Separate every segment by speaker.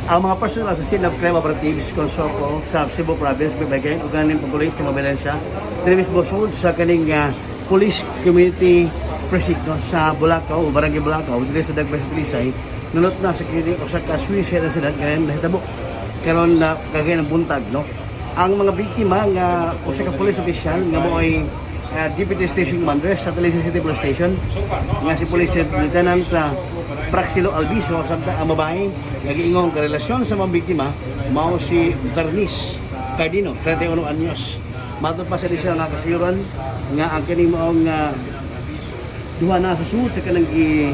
Speaker 1: Ang mga personnel sa Scene of Crime Operatives Consoco sa Cebu Province bibigay og ganing pagbulit sa mga diri mismo sud sa kaning Police Community Precinct, no, sa Bulacau, Barangay Bulacau, diri sa Dagba sa Talisay, nulot na sa kini usa ka suicide incident nga nahitabo karon na kagay ng buntag, no. Ang mga biktima nga usa ka police official nga mo'y Deputy Station Commander sa Talisay City Police Station nga si Police Lieutenant sa Praxilo Alviso, samtang ang babae nga giingong karelasyon sa mga biktima mao si Bernice Cardino, 31 anyos. Matod pa sa additional nga kasayuran nga ang kining maong duha na sa sud sa kanang gi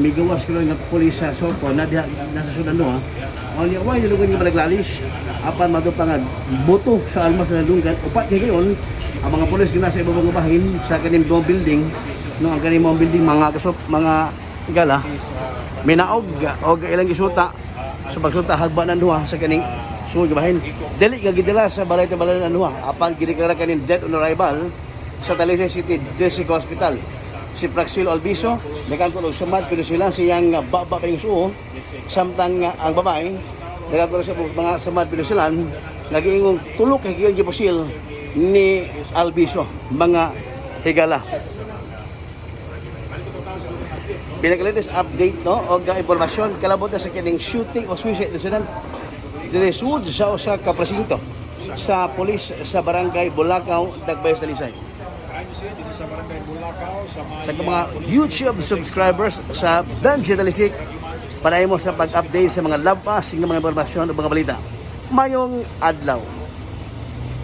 Speaker 1: migawas karon nga pulis sa Soco na diha nasa sudan no ha. Unya way nilungan nga balaglalis, apan matod pa nga buto sa almas na nalunggan upat kay gayon ang mga pulis gina sa ibabang bahin sa kaning buong building, no. Ang kaning buong building, mga kasop, mga gala, minaog og ilang gisuta sa pagsuta hagba ng duha sa kaning sugod bahin. Dili nga gidala sa balay balay ng duha, apan gideklara kaning dead on arrival sa Talisay City District Hospital. Si Praxil Alviso nakanto og samad pero sila siyang baba pa yung suo, samtang ang babae nakanto sa mga samad pero sila nagiingong tulok kay giyon gipusil ni Alviso, mga higala. Pinaka-latest update, no, og impormasyon kalabot na sa kining shooting o suicide incident diri sud sa usa ka presinto sa pulis sa Barangay Bulacau, Dagbays, Talisay.
Speaker 2: Crime scene dito sa Barangay Bulacau sa may
Speaker 1: Sa mga YouTube subscribers sa Benji Talisik, panayon mo sa pag-update sa mga lampas ng mga impormasyon o mga balita. Mayong adlaw.